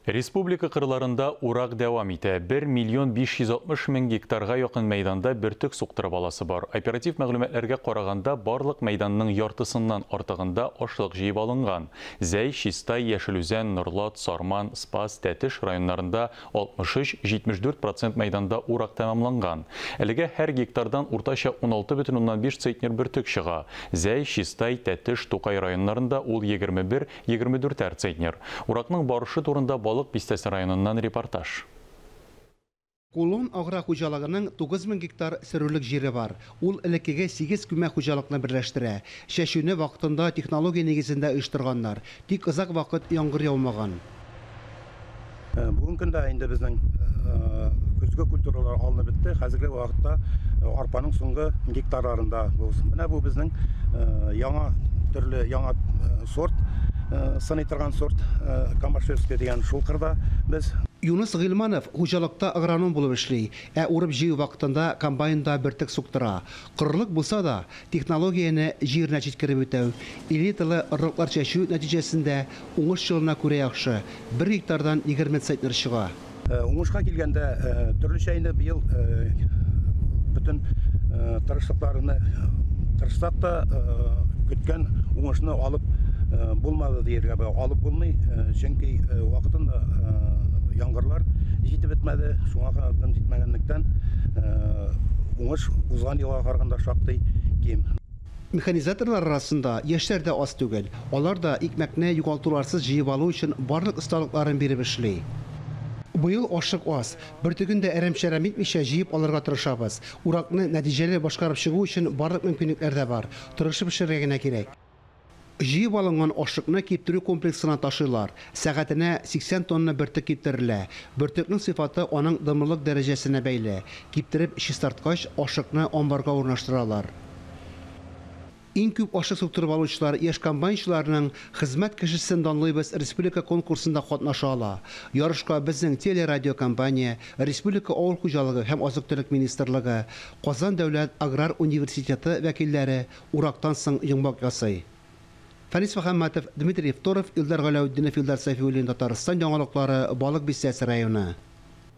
Республика кырларында урак дәвам итә. 1 миллион 560 мең гектарга якын мәйданда бөртек суктырып аласы бар. Оператив мәгълүматларга караганда, барлык мәйданның яртысыннан артыгында ашлык җыеп алынган. Зәй, Чистай, Яшел Үзән, Норлат, Сарман, Спас, Тәтеш районнарында 63-74% мәйданда урак тәмамланган. Әлегә һәр гектардан уртача 16,5 центнер бөртек чыга. Зәй, Чистай, Тәтеш, Тукай районнарында ул 21-24 центнер. Уракның барышы турында Балык Бистәсе районыннан репортаж. Кулон агро хуҗалыгының 9000 гектар сөрүлек җире бар. Ул элеккеге 8 күмәк хуҗалыкны берләштерә. Чәчүне вакытында технология нигезендә оештырганнар. Тик озак вакыт яңгыр яумаган. Бүгенге көндә инде безнең көзге культуралар алынып бетте. Хәзерге вакытта арпаның соңгы гектарларында булсын. Менә бу безнең яңа төрле яңа сорт, сыный торган сорт, Камашевский дигән шул кырда без. Юныс Гыйльманов хуҗалыкта агроном булып эшли, ә урып-җыю вакытында комбайнда бөртек суктыра. Корылык булса да, технологияне җиренә җиткереп үтәү, элиталы орлыклар чәчү нәтиҗәсендә уңыш елына күрә яхшы, бер гектардан 20 центнер чыга. Уңышка килгәндә, төрлечә инде быел бөтен тырышлыкларны тырышсак та, көткән уңышны алып булмады дияргә, алып булмый, чөнки вакытында яңгырлар җитеп бетмәде, шуңа дым җитмәгәнлектән уңыш узган елга караганда шактый ким. Механизаторлар арасында яшьләр дә аз түгел. Алар да икмәкне югалтуларсыз җыеп алу өчен барлык осталыкларын биреп эшли. Быел ашлык аз. Бөртеген дә әрәм-шәрәм итмичә җыеп алырга тырышабыз. Уракны нәтиҗәле башкарып чыгу өчен барлык мөмкинлекләр дә бар. Тырышып эшләргә генә кирәк. Җыеп алынган ашлыкны киптерү комплексына ташыйлар. Сәгатенә 80 тонна бөртек киптерелә. Бөртекнең сыйфаты аның дымлылык дәрәҗәсенә бәйле. Киптереп чистарткач, ашлыкны амбарга урнаштыралар. Иң күп ашлык суктырып алучылар яшь комбайнчыларның Хезмәт кешесен данлыйбыз республика конкурсында катнаша ала. Ярышка безнең телерадиокомпания, Республика авыл хуҗалыгы һәм азык-төлек министрлыгы, Казан дәүләт аграр университеты вәкилләре урактан соң йомгак ясый. Фәнис Мөхәммәтов, Дмитрий Евторов, Илдар Галәүтдинов, Илдар Сафиуллин, Татарстан яңалыклары, Балык Бистәсе районы.